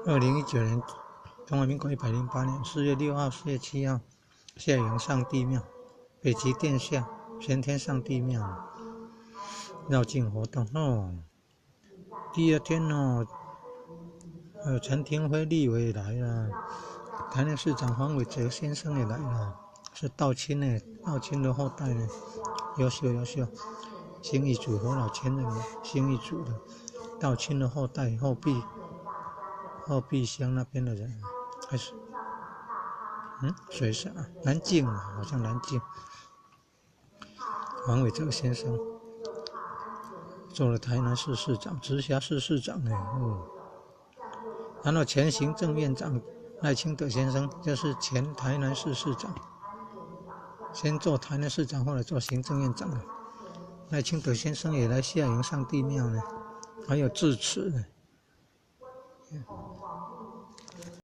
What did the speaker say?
2019年，中華民國108年4月6號、4月7號，下營上帝廟、北極殿下玄天上帝廟繞境活動哦。第二天哦，陳亭妃立委來了，台南市長黃偉哲先生也來了，是道親呢，道親的後代呢，優秀優秀，新義組侯老前任的新義組的道親的後代後壁鄉那邊的人，還是水上南靖，好像南靖，黃偉哲先生做了台南市市長、直轄市市長呢，哦，然後前行政院長賴清德先生就是前台南市市長，先做台南市長，後來做行政院長的賴清德先生也來下營上帝廟呢，還有致辭呢。